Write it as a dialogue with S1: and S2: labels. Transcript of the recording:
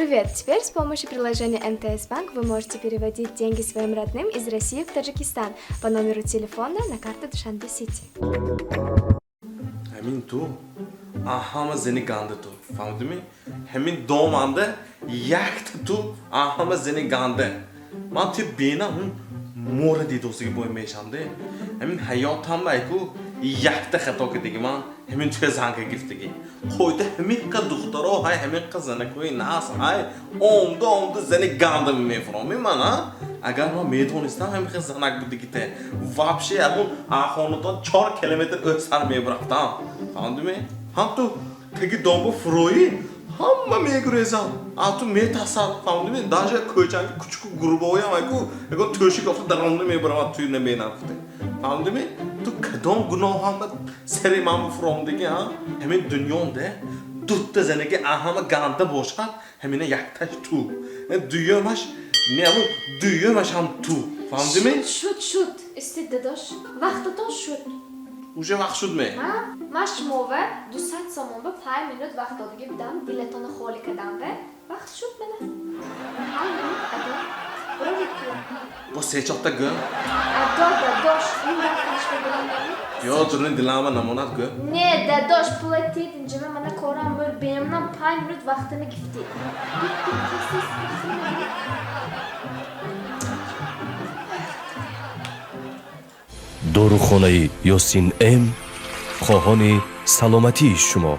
S1: Привет! Теперь с помощью приложения МТС Банк вы можете переводить деньги своим родным из России в Таджикистан по номеру телефона на карту Душанбе Сити.
S2: Ҳамин ту ҳама зани ганда ту, фаҳмидими? Ҳамин доманда якта ту ҳама зани ганда. Ман ту бенам ҳун мора дидосиги бой мешамде. Ҳамин ҳаётам айку якта хато кардиги, ман ҳамин туя занга гирифтагӣ. Қоида ҳамин қа духтаро ҳай, ҳамин қа занакҳои нас ҳай, омда омда зани ганда мефуромӣ ман, а? Агар ман медонистам ҳамин хел занак будигите, вообще ягон хонадон 4 километр ӯсар мебарафтам, фаҳмидими? Ҳам ту таги домбо фуроӣ, ҳама мегурезанд, а ту метасад, фаҳмидими? Даже кӯчанги кучуку гурбаҳоям айку ягон тӯшик ёфта даромда мебаравад, туи набинам гуфте, фаҳмидими? Ту кадом гуноҳам сари ман фуромдиги, а? Ҳамин дунёнде дутта занаки ҳама ганда бошад, ҳамина якташ ту, дуюмаш не, ҳамун дуюмаш ҳам ту, фаҳмидими?
S1: Шуд, шуд, истед, дадош, вақтатон шуд.
S2: Уже вақт шуд ме?
S1: Ҳа, ман шумова 200 сомон ба 5 минут вақт додагӣ будам, дилатонро холӣ кардам ва вақт шуд. Мана 5 минут адо. Биравед пула.
S2: Бо се чорта гӯ.
S1: Адо, дадош, ин вақт ба дилам.
S2: Ё дуруни дилама намонад, гӯ.
S1: Не, дадош, пула тед, инҷама мана корам бир бемнам, 5 минут вақтini гифтед. Бит, бит, тез, тез вақтini бигиред.
S3: Дорухонаи Ёсин М хоҳони саломатии шумо.